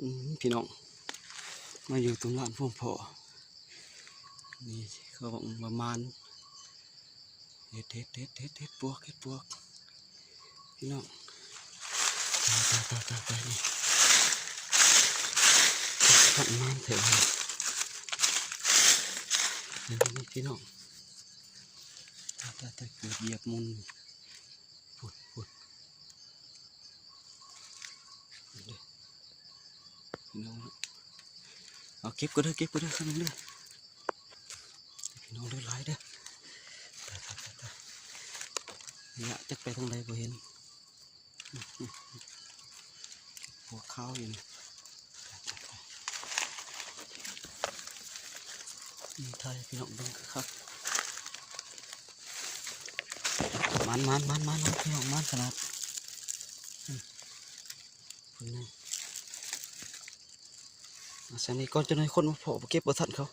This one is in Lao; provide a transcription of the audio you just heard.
ອືມ ພີ່ນ້ອງ ມາຢູ່ຕົງລ້ານພວກພໍ່ ນີ້ເຂົາເວົ້າວ່າມານ ເຫັດ ເຫັດ ເຫັດ ເຫັດ ເຫັດປວກ ເຫັດປວກ ພີ່ນ້ອງ ຕາຍ ຕາຍ ຕາຍ ຕາຍ ນີ້ ພັກມານແທ້ ນີ້ ນີ້ ພີ່ນ້ອງ ຕາຍ ຕາຍ ຕາຍ ເກືອບຢຽບມຸນ ພຸ້ນ ພຸ້ນ ພີ່ນ້ອງ ເອົາເກັບກ່ອນເດີ ເກັບກ່ອນເດີ ຄັນໜຶ່ງເດີ ພີ່ນ້ອງເດີ ຫຼາຍເດີ ຕາຍ ຕາຍ ຕາຍ ຕາຍ ນີ້ລະ ຈັກໄປທາງໃດບໍ່ເຫັນ ພວກຂາວຢູ່ນີ້ ນີ້ ຖ່າຍໃຫ້ພີ່ນ້ອງເບິ່ງຄັກໆ ໝານ ໝານ ໝານ ໝານ ພີ່ນ້ອງ ໝານຂະໜາດ ອືມ ເພິ່ນນີ້ ອາ ຊັ້ນນີ້ກ່ອນ ຈັກໜ້ອຍຄົນມາພໍ້ ບໍ່ເກັບບໍ່ທັນເຂົາ